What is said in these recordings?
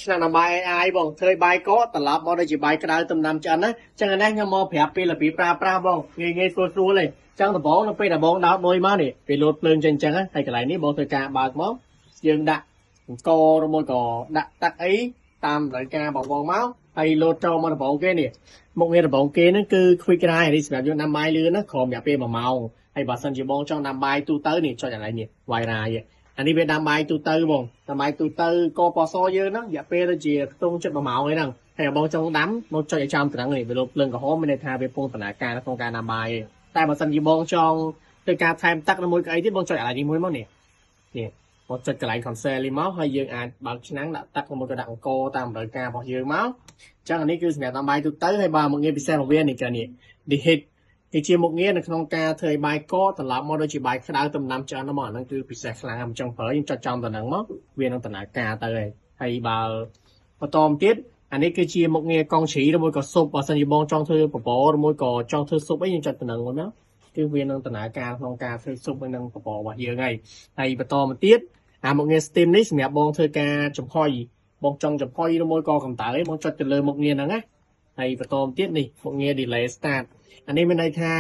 ឆ្នាំងដាំបាយ AI បងធ្វើបាយកកត្រឡប់មកដូចជាបាយក្តៅទំដាំឆ្អិនណាចឹងអានេះខ្ញុំមកប្រាប់ពីរបៀបប្រើប្រាស់បងងាយងាយស្រួលស្រួលទេចឹងដំបូងនៅពេលដែលបងដោតមួយមកនេះពេលលោតភ្លើងចេញចឹងហើយកន្លែងនេះបងធ្វើការបើកមកយើងដាក់អង្គឬមួយក៏ដាក់ទឹកអីតាមតម្រូវការបងបងមកហើយលោតចូលមកដំបូងគេនេះមុខងារដំបូងគេហ្នឹងគឺ quick rice នេះសម្រាប់យើងដាំបាយលឿនណាក្រោមរយៈពេល1ម៉ោងហើយបើសិនជាបងចង់ដាំបាយទូទៅនេះចុចកន្លែងនេះ white rice អានេះវាដាំបាយទូទៅបងដាំបាយទូទៅកពសយើងហ្នឹងរយៈពេលដូចជាខ្ទង់ចិត្ត1ម៉ោងឯហ្នឹងហើយបងចង់ដាំមកចុចឲ្យចំត្រង់នេះវាលោតភ្លើងក្រហមមានន័យថាវាពងដំណើរការក្នុងការដាំបាយឯងតែបើសិនជាបងចង់ធ្វើការថែមទឹកឬមួយក៏អីទៀតបងចុចកន្លែងនេះមួយមកនេះនេះបងចុចកន្លែង cancel នេះមកហើយយើងអាចបើកឆ្នាំងដាក់ទឹកឬមួយក៏ដាក់អង្ករតាមតម្រូវការរបស់យើងមកអញ្ចឹងអានេះគឺសម្រាប់ដាំបាយទូទៅហើយបើមកងារពិសេសរបស់វានេះចានេះ the heat គឺជាមុខងារនៅក្នុងការធ្វើឲ្យបាយកកត្រឡប់មកដូចជាបាយក្តៅទំដាំឆ្អិនមកអាហ្នឹងគឺពិសេសខ្លាំងហើយមិនចង់ប្រើយើងចុចចំទៅហ្នឹងមកវានឹងដំណើរការទៅហើយហើយបើបន្តមកទៀតអានេះគឺជាមុខងារកង់ជ្រីឬមួយក៏ស៊ុបបើសិនជាបងចង់ធ្វើបបរឬមួយក៏ចង់ធ្វើស៊ុបអីយើងចុចទៅហ្នឹងមួយមកគឺវានឹងដំណើរការក្នុងការធ្វើស៊ុបនិងបបររបស់យើងហើយហើយបន្តមកទៀតអាមុខងារ steam នេះសម្រាប់បងធ្វើការចំហុយបងចង់ចំហុយឬមួយក៏កម្ដៅអីបងចុចទៅលើមុខងារហ្នឹងណាហើយបន្តមកទៀតនេះមុខងារ delay start អានេះមានន័យថា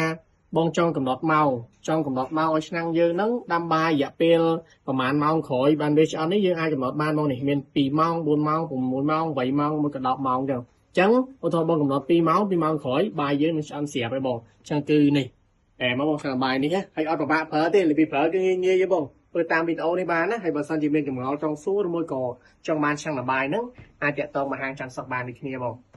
បងចង់កំណត់ម៉ោងចង់កំណត់ម៉ោងឲ្យឆ្នាំងយើងហ្នឹងដាំបាយរយៈពេលប្រហែលម៉ោងក្រោយបានវាឆ្អិននេះយើងអាចកំណត់បានមកនេះមាន2ម៉ោង4ម៉ោង6ម៉ោង8ម៉ោងមួយក៏10ម៉ោងចឹងអញ្ចឹងឧទាហរណ៍បងកំណត់2ម៉ោង2ម៉ោងក្រោយបាយយើងនឹងឆ្អិនស្រាប់ហើយបងអញ្ចឹងគឺនេះអែមកបងឆ្នាំងបាយនេះហើយអត់ពិបាកប្រើទេរបៀបប្រើគឺងាយងាយទេបងធ្វើតាមវីដេអូនេះបានណាហើយបើសិនជាមានចម្ងល់ចង់សួរឬមួយក៏ចង់បានឆ្នាំងបាយហ្នឹងអាចតាក់ទងមកហាងច័ន្ទសុកបានដូចគ្នាបង។